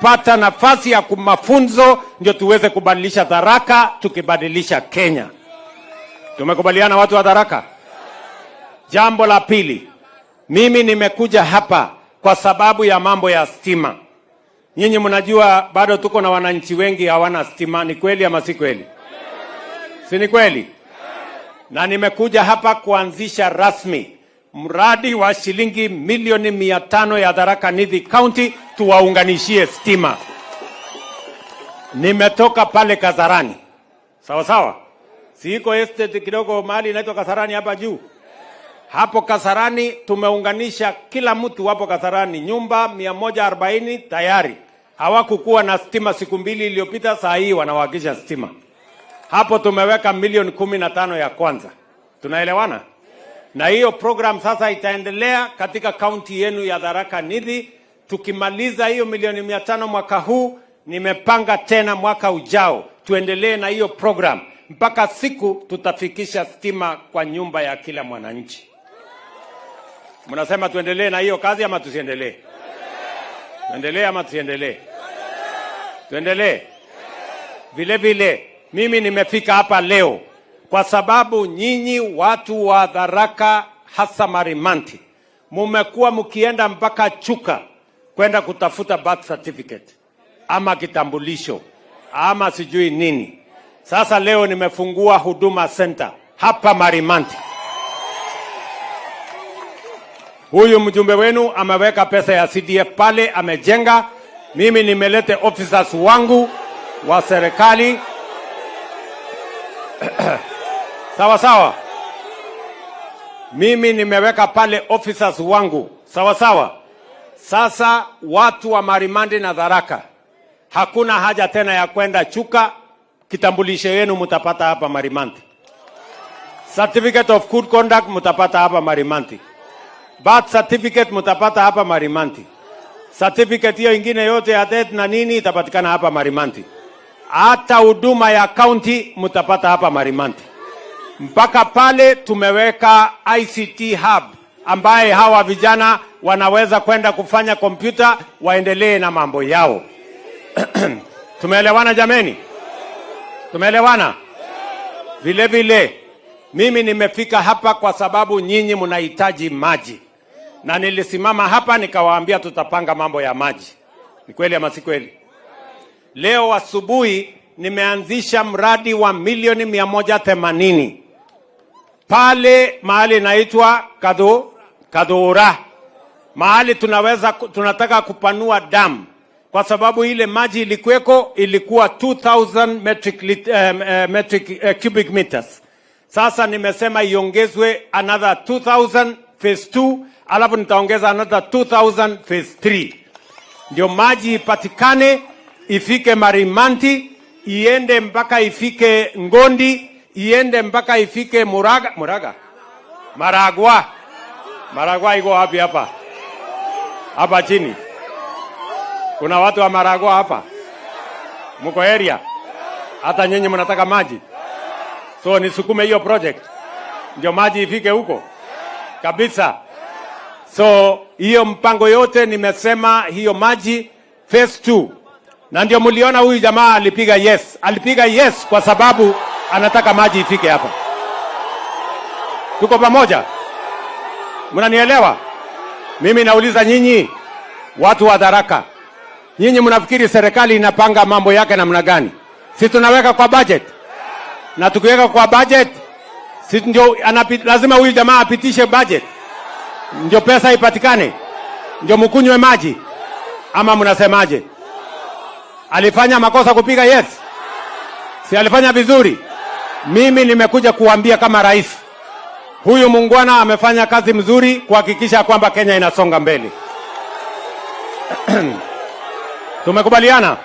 Pata nafasi ya mafunzo ndio tuweze kubadilisha Tharaka, tukibadilisha Kenya. Tumekubaliana, watu wa Tharaka? Jambo la pili, mimi nimekuja hapa kwa sababu ya mambo ya stima. Nyinyi mnajua bado tuko na wananchi wengi hawana stima. Ni kweli ama si kweli? Si ni kweli? Na nimekuja hapa kuanzisha rasmi mradi wa shilingi milioni 500 ya Tharaka Nithi County tuwaunganishie stima. Nimetoka pale Kasarani, sawa sawa, si iko estate kidogo mahali inaitwa Kasarani hapa juu. Hapo Kasarani tumeunganisha kila mtu hapo Kasarani, nyumba 140 tayari. Hawakukuwa na stima siku 2 iliyopita, saa hii wanawakisha stima. Hapo tumeweka milioni 15 ya kwanza. Tunaelewana? Na hiyo program sasa itaendelea katika kaunti yenu ya Tharaka Nithi. Tukimaliza hiyo milioni 500 mwaka huu, nimepanga tena mwaka ujao tuendelee na hiyo program mpaka siku tutafikisha stima kwa nyumba ya kila mwananchi. Mnasema tuendelee na hiyo kazi ama tusiendelee? Tuendelee ama tusiendelee? Tuendelee. Vile vile mimi nimefika hapa leo kwa sababu nyinyi watu wa Tharaka, hasa Marimanti, mumekuwa mkienda mpaka Chuka kwenda kutafuta birth certificate ama kitambulisho ama sijui nini. Sasa leo nimefungua Huduma Center hapa Marimanti. Huyu mjumbe wenu ameweka pesa ya CDF pale, amejenga. Mimi nimelete officers wangu wa serikali sawa sawa. Mimi nimeweka pale officers wangu sawa sawa. Sasa watu wa Marimanti na Tharaka, hakuna haja tena ya kwenda Chuka. Kitambulisho yenu mtapata hapa Marimanti. Certificate of good conduct mtapata hapa Marimanti. Birth certificate mtapata hapa Marimanti. Certificate hiyo ingine yote ya death na nini itapatikana hapa Marimanti. Hata huduma ya county mtapata hapa Marimanti. Mpaka pale tumeweka ICT hub ambaye hawa vijana wanaweza kwenda kufanya kompyuta waendelee na mambo yao. Tumeelewana jameni? Tumeelewana? Vile vile mimi nimefika hapa kwa sababu nyinyi mnahitaji maji, na nilisimama hapa nikawaambia tutapanga mambo ya maji. Ni kweli ama si kweli? Leo asubuhi nimeanzisha mradi wa milioni 180 pale mahali inaitwa Kadhura, mahali tunataka kupanua dam kwa sababu ile maji ilikuweko ilikuwa 2000 metric cubic meters. Sasa nimesema iongezwe another 2000 phase 2, alafu nitaongeza another 2000 phase 3, ndio maji ipatikane ifike Marimanti, iende mpaka ifike Ngondi, iende mpaka ifike Muraga, Muraga, Maragua. Maragua iko wapi hapa? Hapa chini. Kuna watu wa Maragua hapa? Mko area? Hata nyinyi mnataka maji? So nisukume hiyo project ndio maji ifike huko kabisa. So hiyo mpango yote nimesema hiyo maji phase 2, na ndio mliona huyu jamaa alipiga yes, alipiga yes kwa sababu anataka maji ifike hapa. Tuko pamoja? Mnanielewa? Mimi nauliza nyinyi watu wa Tharaka, nyinyi mnafikiri serikali inapanga mambo yake namna gani? Si tunaweka kwa budget, na tukiweka kwa budget, si ndio lazima huyu jamaa apitishe budget ndio pesa ipatikane, ndio mkunywe maji, ama mnasemaje? Alifanya makosa kupiga yes? Si alifanya vizuri? Mimi nimekuja kuambia kama rais, huyu muungwana amefanya kazi mzuri kuhakikisha kwamba Kenya inasonga mbele. Tumekubaliana?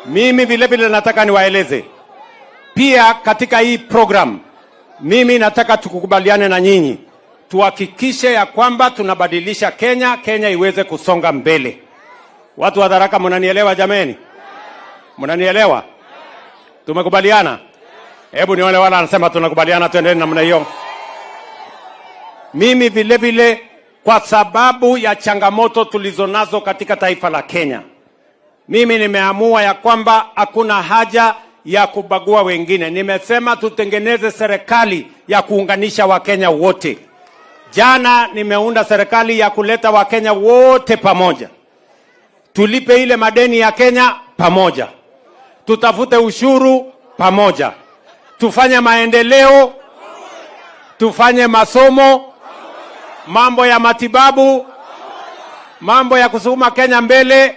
Mimi vile vile nataka niwaeleze pia katika hii program, mimi nataka tukubaliane na nyinyi tuhakikishe ya kwamba tunabadilisha Kenya, Kenya iweze kusonga mbele. Watu wa Tharaka, mnanielewa jameni? Mnanielewa? Tumekubaliana? Hebu nione wala anasema tunakubaliana, tuendelee namna hiyo. Mimi vile vile, kwa sababu ya changamoto tulizonazo katika taifa la Kenya, Mimi nimeamua ya kwamba hakuna haja ya kubagua wengine. Nimesema tutengeneze serikali ya kuunganisha Wakenya wote. Jana nimeunda serikali ya kuleta Wakenya wote pamoja, tulipe ile madeni ya Kenya pamoja, tutafute ushuru pamoja, tufanye maendeleo, tufanye masomo, mambo ya matibabu, mambo ya kusukuma Kenya mbele.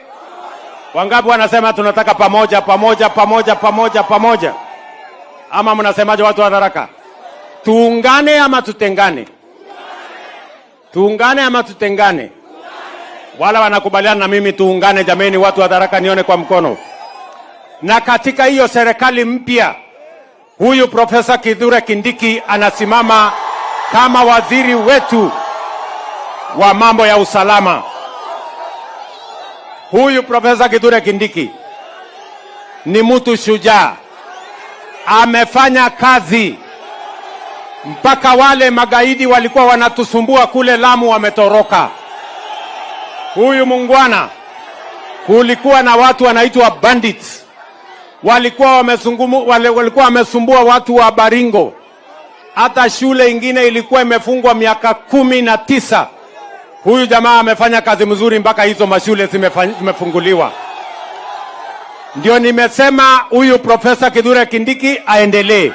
Wangapi wanasema tunataka pamoja, pamoja, pamoja, pamoja, pamoja? Ama mnasemaje, watu wa Tharaka? Tuungane ama tutengane? Tuungane ama tutengane? Wala wanakubaliana na mimi tuungane, jameni, watu wa Tharaka, nione kwa mkono. Na katika hiyo serikali mpya, huyu Profesa Kithure Kindiki anasimama kama waziri wetu wa mambo ya usalama. Huyu Profesa Kithure Kindiki ni mtu shujaa, amefanya kazi mpaka wale magaidi walikuwa wanatusumbua kule Lamu wametoroka. Huyu mungwana, kulikuwa na watu wanaitwa bandits, walikuwa wamesumbua watu wa Baringo. Hata shule ingine ilikuwa imefungwa miaka 19. Huyu jamaa amefanya kazi mzuri mpaka hizo mashule zimefunguliwa. Ndio nimesema huyu Profesa Kithure Kindiki aendelee.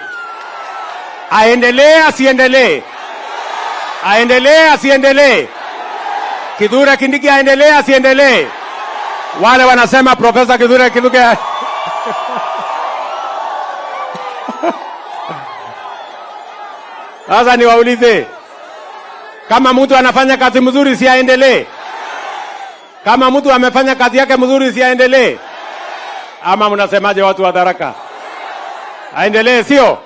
Aendelee asiendelee? Aendelee asiendelee? Kithure Kindiki aendelee asiendelee? Wale wanasema Profesa Kithure Kindiki. Sasa niwaulize, kama mtu anafanya kazi mzuri si aendelee? Kama mtu amefanya kazi yake mzuri si aendelee? Ama mnasemaje watu wa Tharaka? Aendelee, sio?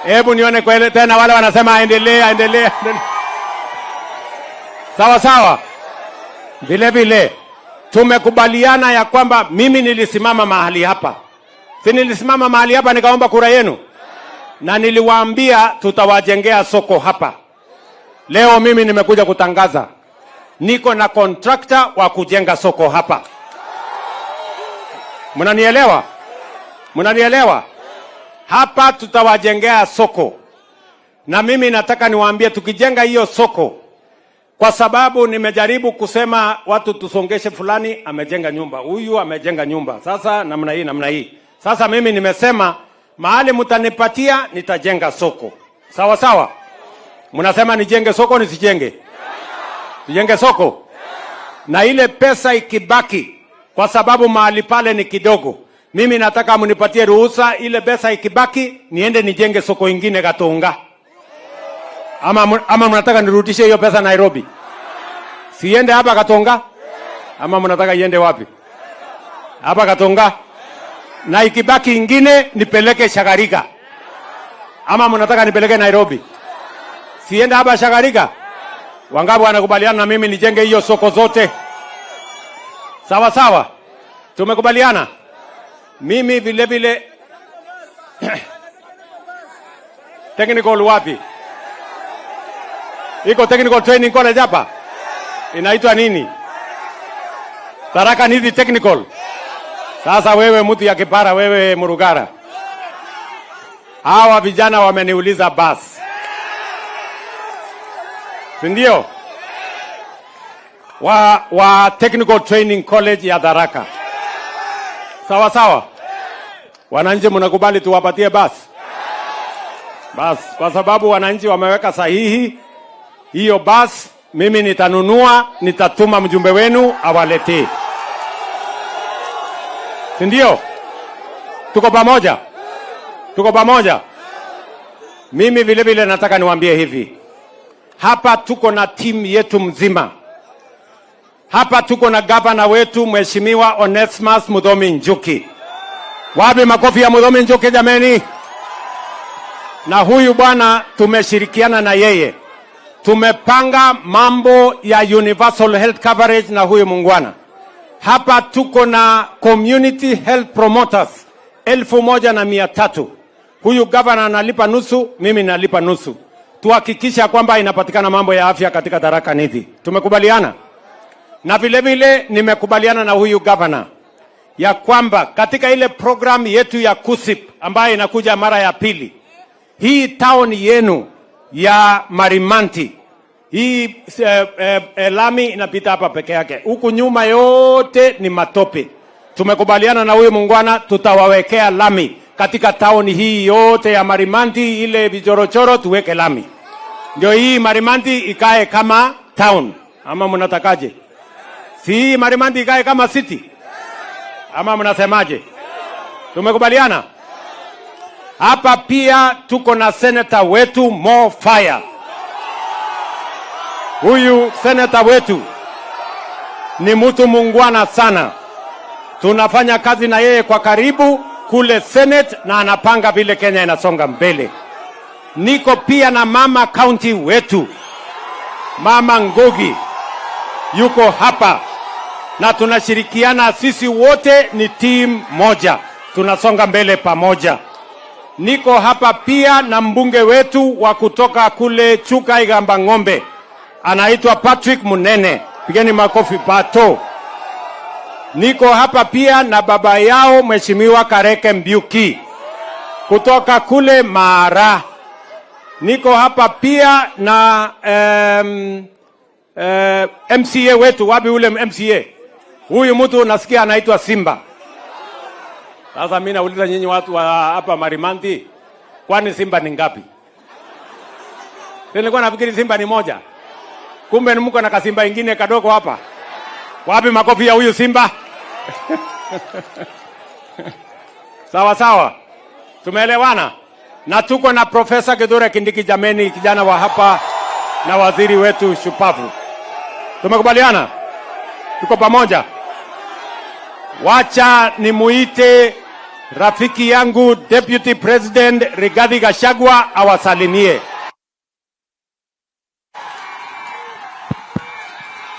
Hebu nione kwele tena wale wanasema aendelee, aendelee, aendelee. Sawa sawa. Vile vile tumekubaliana ya kwamba mimi nilisimama mahali hapa. Si nilisimama mahali hapa nikaomba kura yenu? Na niliwaambia tutawajengea soko hapa. Leo mimi nimekuja kutangaza niko na contractor wa kujenga soko hapa. Mnanielewa? Mnanielewa? Hapa tutawajengea soko. Na mimi nataka niwaambie, tukijenga hiyo soko, kwa sababu nimejaribu kusema watu tusongeshe, fulani amejenga nyumba, huyu amejenga nyumba, sasa namna hii, namna hii. Sasa mimi nimesema mahali mtanipatia nitajenga soko. Sawa sawa? Mnasema nijenge soko nisijenge? Tujenge soko. Na ile pesa ikibaki, kwa sababu mahali pale ni kidogo, mimi nataka mnipatie ruhusa, ile pesa ikibaki niende nijenge soko ingine Gatonga. Ama mnataka nirudishe hiyo pesa Nairobi? Siende hapa Gatonga? Ama mnataka iende wapi? Hapa Gatonga. Na ikibaki ingine nipeleke Shagarika. Ama mnataka nipeleke Nairobi? Siende hapa Shagarika? Wangapi wanakubaliana na mimi nijenge hiyo soko zote? Sawa sawa. Tumekubaliana? Mimi vile vile technical wapi? Iko technical training college hapa? Inaitwa nini? Tharaka Nithi Technical. Sasa wewe mtu ya kipara, wewe Murugara, hawa vijana wameniuliza basi, si ndio? Wa Technical Training College ya Tharaka. Sawa sawa. Wananchi mnakubali tuwapatie basi? Basi, kwa sababu wananchi wameweka sahihi hiyo basi, mimi nitanunua, nitatuma mjumbe wenu awaletee. Si ndio? Tuko pamoja? Tuko pamoja? Mimi vile vile nataka niwaambie hivi. Hapa tuko na timu yetu mzima. Hapa tuko na gavana wetu Mheshimiwa Onesmus Muthomi Njuki. Wapi makofi ya Muthomi Njuki jameni? Na huyu bwana tumeshirikiana na yeye. Tumepanga mambo ya universal health coverage na huyu mungwana. Hapa tuko na community health promoters 1,300. Huyu gavana analipa nusu, mimi nalipa nusu. Tuhakikisha kwamba inapatikana mambo ya afya katika Tharaka Nithi. Tumekubaliana? Na vile vile nimekubaliana na huyu gavana ya kwamba katika ile program yetu ya KUSIP ambayo inakuja mara ya pili, hii town yenu ya Marimanti hii lami inapita hapa peke yake, huku nyuma yote ni matope. Tumekubaliana na huyu muungwana, tutawawekea lami katika town hii yote ya Marimanti, ile vichorochoro tuweke lami, ndio hii Marimanti ikae kama town. Ama mnatakaje? Si hii Marimanti ikae kama city, ama mnasemaje? Tumekubaliana hapa. Pia tuko na seneta wetu Mo Fire. Huyu seneta wetu ni mtu muungwana sana, tunafanya kazi na yeye kwa karibu kule Senate na anapanga vile Kenya inasonga mbele. Niko pia na mama county wetu, Mama Ngugi yuko hapa na tunashirikiana sisi wote, ni team moja, tunasonga mbele pamoja. Niko hapa pia na mbunge wetu wa kutoka kule Chuka Igamba Ng'ombe, anaitwa Patrick Munene, pigeni makofi Pato. Niko hapa pia na baba yao Mheshimiwa Kareke Mbiuki kutoka kule Mara. Niko hapa pia na MCA wetu. Wapi ule MCA? Huyu mtu unasikia anaitwa Simba. Sasa mimi nauliza nyinyi watu wa hapa Marimanti, kwani Simba ni ngapi? Nilikuwa nafikiri Simba ni moja, kumbe ni mko na kasimba ingine kadogo hapa. Wapi makofi ya huyu Simba? Sawa sawa, tumeelewana na tuko na Profesa Kithure Kindiki, jameni, kijana wa hapa na waziri wetu shupavu. Tumekubaliana, tuko pamoja. Wacha nimuite rafiki yangu Deputy President Rigathi Gachagua awasalimie.